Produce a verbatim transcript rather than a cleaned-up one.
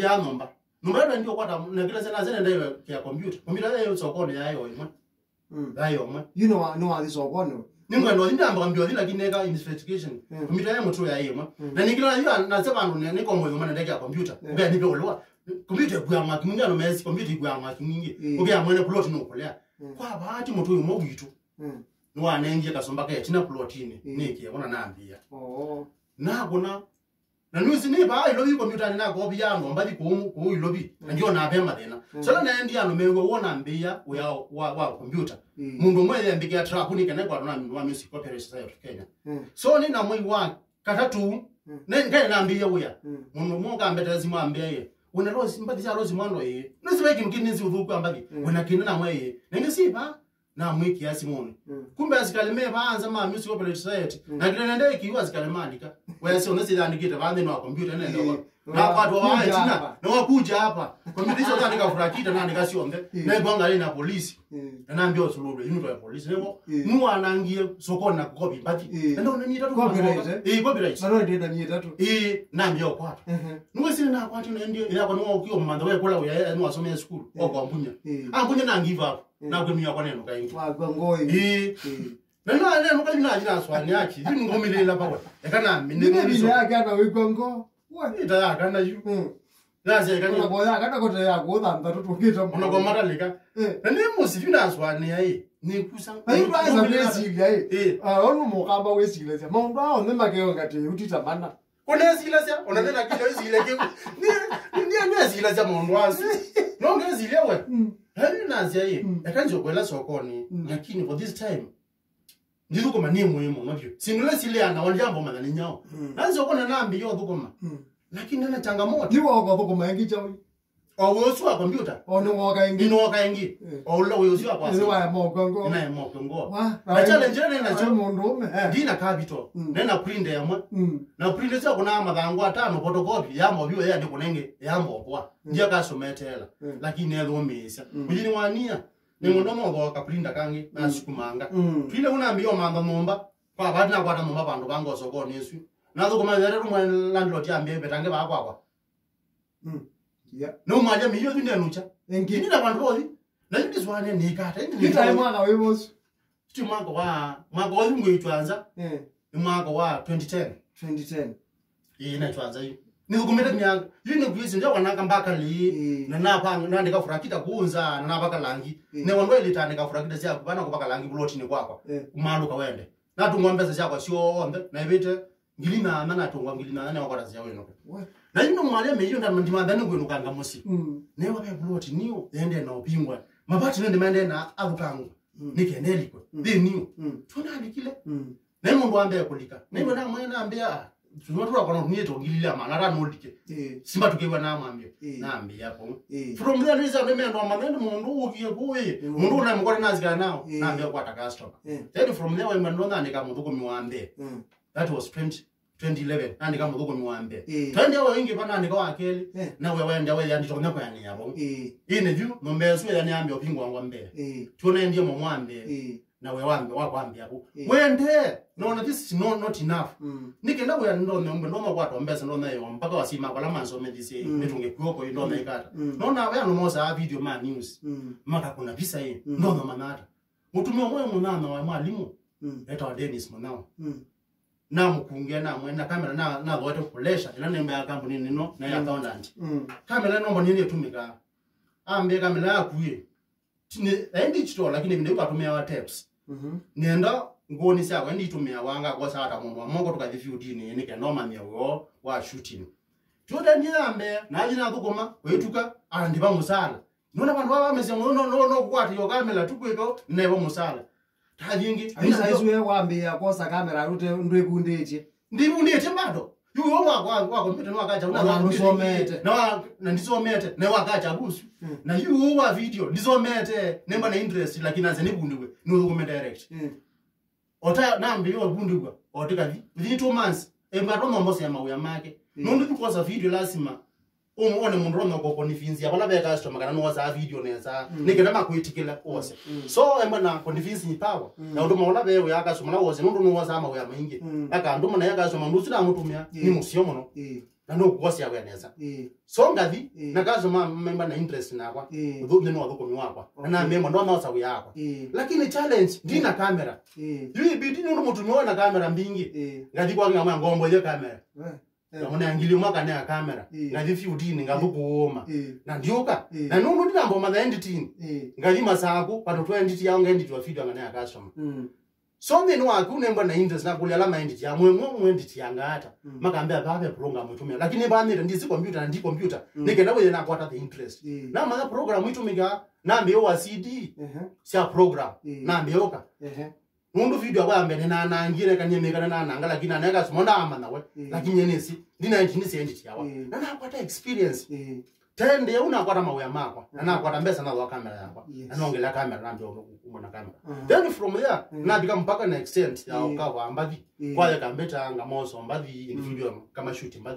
Ya nyũmba. Nyũmba ĩyo ndio kwata na kila sana zene ndio ya computer. Computer ya sokoni ya yo imwe. Mm. Ya yo imwe. You know, no athi sokoni. Nĩngwenda ũthi ndamba kwambia ũthi lakini neka investigation. Mm. Computer ya mũtu ya imwe. Mm. Na nĩkila yu na sema ndo nĩ kwa moyo mana ndeke ya computer. Mm. Ngai nipe uliwa. Computer kwa mwaki mwingi ano mesi computer kwa mwaki mwingi. Mm. Ukia mwene plot no kulea. Mm. Kwa bahati mũtu uyu mwa witũ. Mm. Nĩwanengie kasũmba ke tina plotini. Mm. Nĩkie ona nambia. Oh. Na kuna Na nĩwĩsĩ nĩ vaa ĩlovi kombyũtanĩ nakovia andũ mbathi kũu kũu ĩlovi na ndionaa ve mathĩna. Mm. So ĩla naendie andũ mew'a w'o nambĩĩa wĩa wa, wa kombyũta. Mm. Mũndũ ũmwe yembĩkĩa track nĩ kenda kwatwa na mũndũ wa Music Copyright Society of Kenya. Mm. So nĩ na mwei wa katatũ, mm, ne- ngai nambĩĩa wĩa. Mm. Mũndũ ũmwe ũkambetera simũ ambĩa ĩ, wĩna losi mbathi sya losi mwando ĩ. Nĩsĩ ve kĩndũ kĩnĩ nzi ũthũku ambathi. Mm. Wĩna kĩndũ namwe ĩ. Nenge si vaa. Namwĩkĩa simũnĩ. Mm. Kumbe asikalĩ me vaa nza ma Music Copyright Society. Mm. Na kĩla nende ĩkĩu asikalĩ malika. Wea syonthe syĩandĩkĩte vaa nthĩnĩ wa kombyũta nene. Ĩĩ. Nakwatwa vaa ĩtina. Nawakuja hapa. Kombyũta icio naandĩka furakita naandĩka syonthe. Ĩĩ. Naigwa ngalĩ na polisi. Ĩĩ. Na nambia ũsululwe yu nĩtwae polisi. Nĩvo. Ĩĩ. Nĩwanangie sokoni na kopi mbathi. Ĩĩ. Enda unanie tatu. Copyright, eh? Ĩĩ, copyright. Na no ndenda mie tatu. Ĩĩ, nambia ũkwatwa. Ehe. Nĩwĩsĩ nakwatwa na ndio yakwa nĩwaũkie ũmantha wekũla wĩa nĩwasomea sukulu. Ĩĩ. Okwambunya. Ĩĩ. Ambunya na give up. Mm. Na kwĩmia kwa neno kaingĩ. Wakwa ngoi. Ĩĩ. Mm. Na no neno kaingĩ na jina swani yake. Yu ngomile la pawe. Eka na mine. Nime vile yake ana wikwa ngo. Wa ita ya kana yu. Mm. Na se kana. Ona kwa ya kana kote ya kuotha mtatu tungita. Ona kwa matalika. Eh. Na ni musivi na swani ya ĩ. Ni kusa. Na yu kwa sa wesilia ĩ. Eh. Ah, onu mukamba wesilia. Maundu ao ni makeo ngati utita mana. Kũnesilasya, ona nena kĩla ĩsile kĩu. Nĩ nĩ nesilasya maũndũ asu. No ngesilia we. Mm. Hali nasya ĩ, mm, eka njokwela sokoni, mm, lakini for this time ndithũkũma nĩ mwĩĩ mũno vyũ. Sindũ ĩla sileana wali jambo mathani nyao. Mm. Na sokoni nambĩĩa ũthũkũma. Mm. Lakini nena changamoto. Ni woko thũkũma ĩngĩ chawi. O wĩ ũsu wa kombyũta. O nĩ woka ĩngĩ. Nĩ woka ĩngĩ. Eh. O ũla wĩ ũsu wa kwasa. Nĩ waema ũkw'a ngoo. Nĩ naema ũkw'a ngoo. Wa, na challenge ĩla nĩ nasyo. Mũndũ ũme, eh. Ndina capital. Mm. Nena printer ĩmwe. Mm. Na printer sya kũnaa mathangũ atano photocopy ya movio ya ndĩ kũnenge ya mokwa. Mm. Ndia customer etela. Mm. Lakini ethũmĩĩsya. Mm. Kũyini wania. Nĩ mũndũ ũme ũthooka printer kangĩ na, mm, sukumanga. Mm. Twile ũnambia ũmantha nyũmba. Kwa vati nakwata nyũmba vandũ vanga ũsokonĩ ĩsu. Na thũkũma thete rũmwe landlord ambia vetange vaa kwakwa. Mm. Yeah. No mwaja milioni nĩ anucha. Engi. Nĩ na vandũ vothi. Na yu ndiswane nĩ kata. Yu nĩ itae mwaka wĩ vosu. Ti mwaka wa, mwaka wa yu ngwĩtwa nza. Eh. Nĩ mwaka wa twenty ten. Twenty ten. Ĩĩ, na twanza yu. Nĩ kumete mya, yu nĩ kwisi ndio wanaka mbaka li. Ĩĩ. Na na pa na ndika furakita kunza na na baka langi. Ĩĩ. Ne wandwa ile tane ka furakita sia kubana kubaka langi buloti ni kwakwa. Ĩĩ. Kumaluka wende. Natũngwa mbesa syakwa syonthe, naĩvĩte ngili nyanya, natũngwa ngili nyanya nĩwakwatasya wĩnũke. We. Na yu nũmwalya mĩio ndimantha nĩkwĩnũkanga mũsyĩ. Mm. Newa ve plot niyo yende na ũpingwa. Mabati nende mende na athũkangwa. Mm. Nĩkenda ĩlikwe. Mm. Thĩ niyo. Mm. Tunalikile. Mm. Na mũndũ wa mbee kũlika. Nĩwe namwe nambĩa, tuma tũrakona tũnyĩtwe ngili ya mana, ara nũlike. Ĩĩ. Simba tũkĩw'a namwambia. Ĩĩ. Nambĩa kũu. Ĩĩ. From there, nĩsa nĩmendwa manene mũndũ ũkie kũĩ. Mm. Mũndũ ũna mũkore nazika nao. Ĩĩ. Nambĩa kwata customer. Ĩĩ. Then from there, wema ndo nandĩka mũthũkũmi wa mbee. Mm. That was twenty, twenty eleven. Nandĩka mũthũkũmi wa mbee. Ĩĩ. Twenty awa ingi pa nandĩka wa kelĩ. Ĩĩ. Na we wende we yandito nya kwa ni yabo. Ĩĩ. Ine view, no mbesu ya ni ambe opingwa ngwa mbee. Ĩĩ. Tuone ndiye mwa mbee. Ĩĩ. Na we wambe wakwambia ku. Ĩĩ. Wende, no, no, this is no, not enough. Mm. Nikenda we ndo nyombe ndo makwatwa mbesa ndo nayo mpaka wasima kwa lama nsome this. Mm. Nitunge kuoko ndo naikata. Mm. No na we no mosa video ma news. Mm. Maka kuna visa hii. Mm. Ndo na manata. Mutumia mwe munana wa mwalimu. Mm. Eta wa Dennis Munao. Mm. Na mukunge na mwe na kamera na na wote kulesha ila nemba ya kampuni nino na ya, mm, accountant. Mm. Kamera no mbonye tumika. Ambe kamera ya kuye. Nĩ, eh, digital, lakini vĩndĩ yu katũmĩawa tapes. Mhm. Nĩenda ngũũnĩ syakwa ĩndĩ itũmĩawa ngakosa ata mũndũ wa moko tũkathi fiũdinĩ nĩ kenda ũmanye wĩoo wa shooting. Tũtendie ya mbee, nathi nathũkũma, kwĩtuka, andĩva mũsala. Nona vandũ vaa vamesya mũno, no, no, no kũkwata yo kamera tu kwĩka, neva mũsala. Tathi ĩngĩ. Aisa isu we wambĩĩa kwosa kamera rute ndwĩvundĩtye. Ndivundĩtye bado. Yu wo wa, wa, wa kompyuta nĩwakacha. Ona ndũsomete. Na wa, na ndisomete. Na wakacha busu. Mm. Na yu wo wa video ndisomete. Nemba na interest lakini anze nivundiwe. Nũthũkũme direct. Mm. Ota nambe yo vundiwa. Otikathi. Within two months. Emba tono mose ya mawĩa make. Mm. Nũndũ tu kwosa video lazima. Um, one mũndũ ũrona kũkonivinsia vala ve customer kana nĩwosaa video nesa. Mm. Nĩ kenda makwĩtĩkĩla wose. Mm. So emba na convincing power. Mm. Na ũndũ maona ve wĩa customer na wose nũndũ nĩwosaa mawĩa maingĩ. Mm. Akandũma na ya customer mũndũ ũsu namũtũmĩa. Mm. Nĩ mũseo mũno. Mm. Na nũkũosea wĩa nesa. Ĩĩ. So ngathi, Ĩĩ. na customer memba na interest nakwa. Ĩĩ. Ũthu-, nĩ no ũthũkũmi wakwa. Okay. Na nĩmwa ndonya ũsa wĩa wakwa. Ĩĩ. Lakini challenge, ndi na kamera. Ĩĩ. Yu ibidi nũndũ mũtumĩa wĩ na kamera mbingĩ. Ĩĩ. Ngathi kwa ng'amwa ngombo ye kamera. Eh. Ngamũnea ngili ũmwe kana ya kamera. Ĩĩ. Ngathi field-inĩ, ngathũkũma. Ĩĩ. Na ndiũka. Ĩĩ. Na nũndũ ndinamboma na editing. Ĩĩ. Ngathi masaku, pandũ twa edit yao, nga edit wa video angana ya customer. Mm. So nthĩnĩ waku nembwa na interest na kũlya ala ma edit ya mwe mwe mwe edit ya ngata. Mm. Makambia baba program ũtũmĩa. Lakini banĩte ndisi computer na ndi computer. Mm. Nĩkenda wĩye nakwata the interest. Ĩĩ. Na maya program itũmĩka, nambĩo wa C D Ehe. sya program. Ĩĩ. Nambĩoka. Ehe. Nũndũ video yakwa ya mbee nĩnanangie, nekanie mĩka nĩnananga, lakini aneka simo ndaamanya we. Ĩĩ. Lakini nĩsi, ndinaĩti nĩsiendi yawa. Ĩĩ. Na nakwata experience. Ĩĩ. Tende ũu nakwata mawĩa makwa, na Mhm. nakwata mbesa nathwa kamera yakwa. Yes. Na nongela kamera, nambia kumona kamera. Mhm. Then from there, Mm. nabika mpaka na extent ya Mm. ũkava mbathi. Mm. Kwa yeka mbeta nga moso mbathi, Mm. individual kama shoot mbathi.